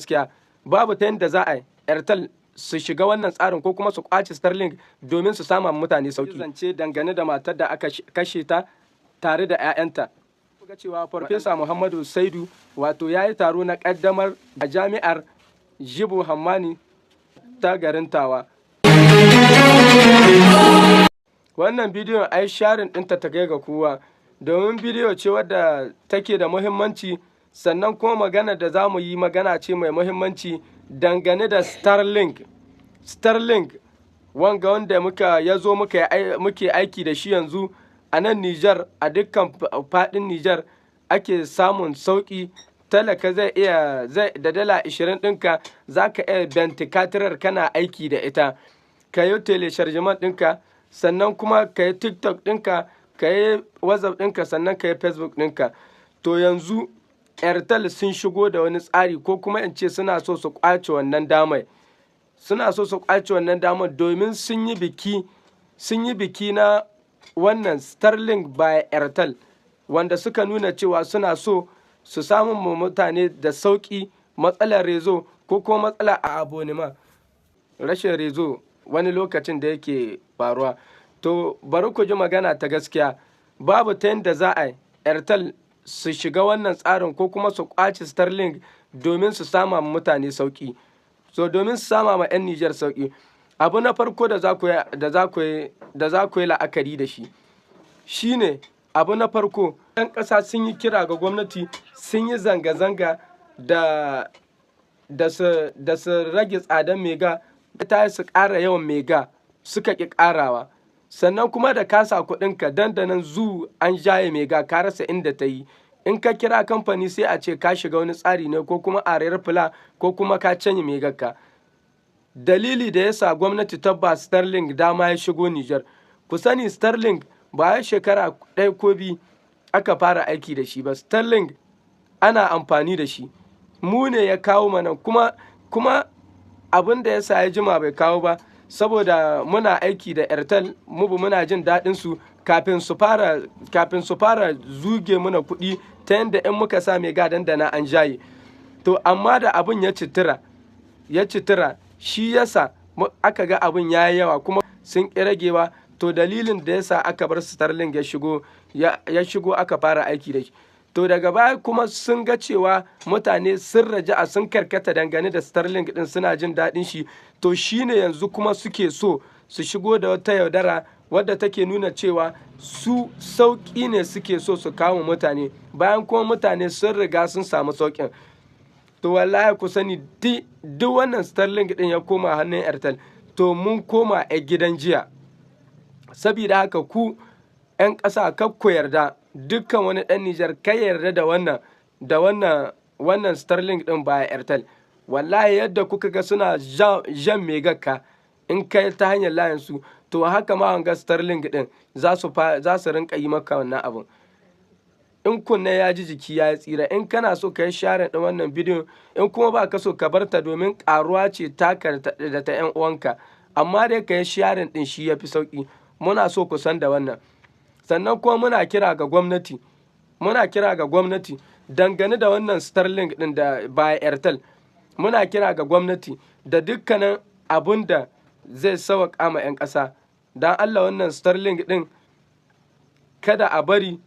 gaskiya. Babu ta yadda za a yi Airtel su shiga wannan tsarin ko kuma su kwace Starlink domin su sama mutane sauki. Zance dangane da matar da aka kashe ta tare da 'ya'yanta. Ga cewa Farfesa Muhammadu Saidu wato ya yi taro na kaddamar a Jami'ar Jibo Hammani ta garin Tawa. Wannan bidiyon, ai sharing ɗinta ta kai ga kowa, domin bidiyo ce wadda take da muhimmanci. Sannan kuma magana da za mu yi, magana ce mai muhimmanci dangane da Starlink. Starlink wanga wanda muka ya zo muke aiki da shi yanzu a nan Nijar, a dukkan faɗin Nijar ake samun sauƙi. Talaka zai iya zai da dala 20 ɗinka za ka iya 24 kana aiki da ita, ka yi téléchargement ɗinka, sannan kuma ka yi TikTok ɗinka, ka yi WhatsApp ɗinka, sannan ka yi Facebook ɗinka. To yanzu Airtel sun shigo da wani tsari, ko kuma in ce suna so su ƙwace wannan damar. Suna so su ƙwace wannan damar domin sun yi biki na wannan Starlink by Airtel, wanda suka nuna cewa suna so su samu mu mutane da sauƙi matsalar réseau ko kuma matsala a abonnement, rashin réseau wani lokacin da yake faruwa. To bari ku ji magana ta gaskiya. Babu ta yadda za a yi Airtel su shiga wannan tsarin ko kuma su kwace Starlink domin su sama mutane sauki, so domin su sama ma 'yan Nijar sauki. Abu na farko da za ku yi la'akari da shi shine, abu na farko, 'yan ƙasa sun yi kira ga gwamnati, sun yi zanga-zanga da su rage tsadan méga, ta su ƙara yawan méga, suka ƙi ƙarawa. Sannan kuma da kasa kuɗinka, dandanan zu an jaye méga, ka rasa inda ta yi. In ka kira kamfani, sai a ce ka shiga wani tsari ne, ko kuma arrière-plan, ko kuma ka canye megarka. Dalili da yasa gwamnati ta ba Starlink dama ya shigo Nijar, ku sani Starlink ba ya shekara 1 ko 2 aka fara aiki da shi ba. Starlink ana amfani da shi, mu ne ya kawo mana. Kuma abin da ya sa ya jima bai kawo ba, saboda muna aiki da Airtel, mu muna jin daɗin su kafin su fara zuge muna kuɗi ta yadda in muka sa méga, dandana an jaye. To amma da abin ya citira ya citira, shi yasa aka ga abin ya yi yawa kuma sun ƙi ragewa. To dalilin da yasa aka bar Starlink ya shigo aka fara aiki da shi. To daga baya kuma sun ga cewa mutane sun raja a sun karkata dangane da Starlink din, suna jin daɗin shi. To shine yanzu kuma suke so su shigo da wata yaudara wadda take nuna cewa su sauƙi ne suke so su kawo mutane, bayan kuma mutane sun riga sun samu sauƙin. To wallahi ku sani, duk wannan Starlink din ya koma hannun Airtel, to mun koma a gidan jiya. Sabida haka ku 'yan ƙasa, kar ku yarda, dukkan wani ɗan Nijar kai yarda da wannan Starlink ɗin ba Airtel. Wallahi yadda kuka ga suna jan megarka in kai ta hanyar layin su, to haka ma wanga Starlink ɗin za su rinka yi maka wannan abun. In kunne ya ji, jiki ya tsira. In kana so, ka yi share ɗin wannan bidiyon. In kuma ba ka so, ka bar ta, domin ƙaruwa ce taka da ta 'yan uwanka. Amma dai ka yi sharing ɗin, shi ya fi sauƙi. Muna so ku san da wannan. Sannan kuma muna kira ga gwamnati dangane da wannan Starlink ɗin da ba Airtel. Muna kira ga gwamnati da dukkanin abun da zai sauwaƙa ma 'yan ƙasa, don Allah wannan Starlink ɗin kada a bari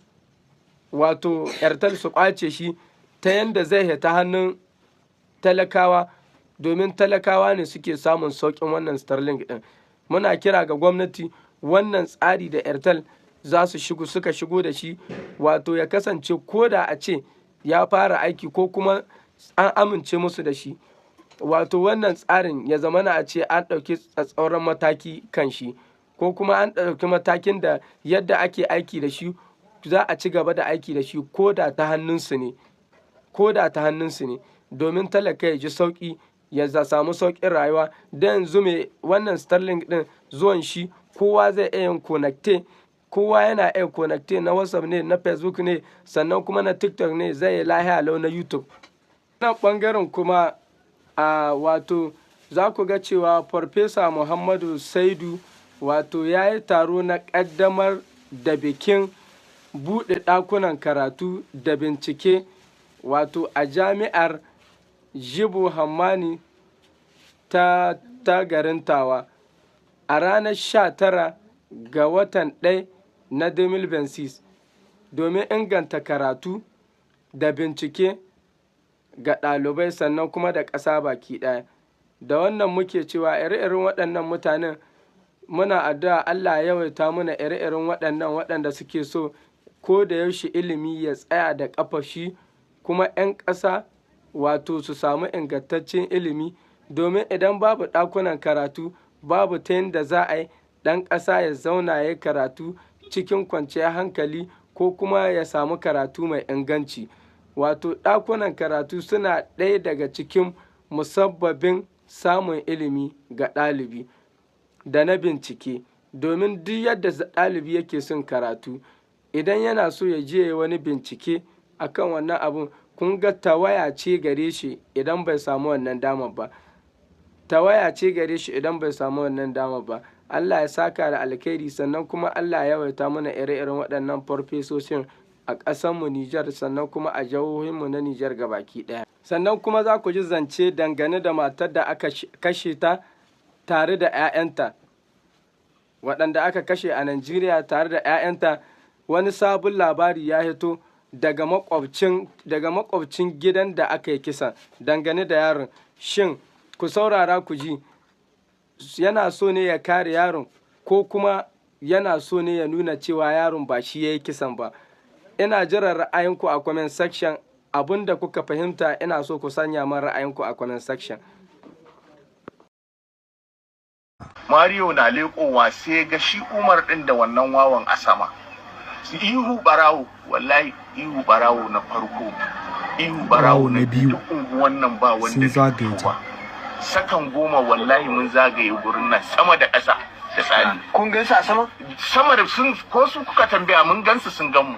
wato Airtel su ƙwace shi ta yanda zai ta hannun talakawa, domin talakawa ne suke samun sauƙin wannan Starlink ɗin. Muna kira ga gwamnati, wannan tsari da Airtel za su shigo, suka shigo da shi, wato ya kasance ko da a ce ya fara aiki ko kuma an amince musu da shi, wato wannan tsarin ya zamana a ce an ɗauki tsatsauran mataki kan shi, ko kuma an ɗauki matakin da yadda ake aiki da shi za a ci gaba da aiki da shi, ko da ta hannunsu ne, domin talaka ya ji sauƙi, ya samu sauƙin rayuwa. Da yanzu mai wannan Starlink ɗin zuwan shi, kowa zai iya yin connecté, kowa yana iya connecté na WhatsApp ne, na Facebook ne, sannan kuma na TikTok ne, zai yi lahiya lau na YouTube. Nan ɓangaren kuma a wato za ku ga cewa Farfesa Muhammadu Saidu wato ya yi taro na ƙaddamar da bikin buɗe ɗakunan karatu da bincike, wato a Jami'ar Jibo Hammani ta garin Tawa a ranar 19 ga watan 1 na 2026 domin inganta karatu da bincike ga ɗalibai, sannan kuma da ƙasa baki ɗaya. Da wannan muke cewa ire-iren waɗannan mutanen, muna addu'a Allah ya yawaita muna ire-iren waɗannan waɗanda suke so ko da yaushe ilimi ya tsaya da ƙafa shi, kuma 'yan ƙasa wato su samu ingantaccen ilimi, domin idan babu ɗakunan karatu, babu ta yadda za a yi ɗan ƙasa ya zauna ya karatu cikin kwanciyar hankali ko kuma ya samu karatu mai inganci. Wato ɗakunan karatu suna ɗaya daga cikin musabbabin samun ilimi ga ɗalibi da na bincike, domin duk yadda ɗalibi yake son karatu, idan yana so ya je wani bincike akan wannan abun, kun ga tawaya ce gare shi idan bai samu wannan damar ba. Tawaya ce gare shi idan bai samu wannan damar ba. Allah ya saka da alkhairi, sannan kuma Allah ya yawaita mana ire-iren waɗannan farfesoshin a ƙasarmu Nijar, sannan kuma a jihohinmu na Nijar gabaki ɗaya. Sannan kuma za ku ji zance dangane da matar da aka kashe ta tare da 'ya'yanta, waɗanda aka kashe a Najeriya tare da 'ya'yanta. Wani sabon labari ya hito daga makwabcin gidan da aka yi kisan dangane da yaron. Shin ku saurara ku ji, yana so ne ya kare yaron ko kuma yana so ne ya nuna cewa yaron ba shi ya yi kisan ba? Ina jiran ra'ayinku a comment section. Abinda kuka fahimta, ina so ku sanya man ra'ayinku a comment section. Mario na leƙowa sai ga shi Umar ɗin da wannan wawan a sama. Ihu barawo, wallahi ihu barawo na farko. Ihu barawo na biyu. Duk unguwan nan ba wanda Sun bai zagaye fito ta. ba. Sakan 10 wallahi mun zagaye gurin nan sama da ƙasa da tsani. Kun gan su a sama? Sama da sun ko su kuka tambaya, mun gansu, sun gan mu.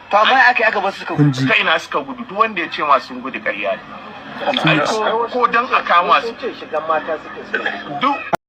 To amma ya aka yi aka bar su suka Kun gudu? ji. Ta ina suka gudu? Duk wanda ya ce ma sun gudu, ƙarya ne. Ai ko dan a kama su. Sun ce shigan mata suke so. Duk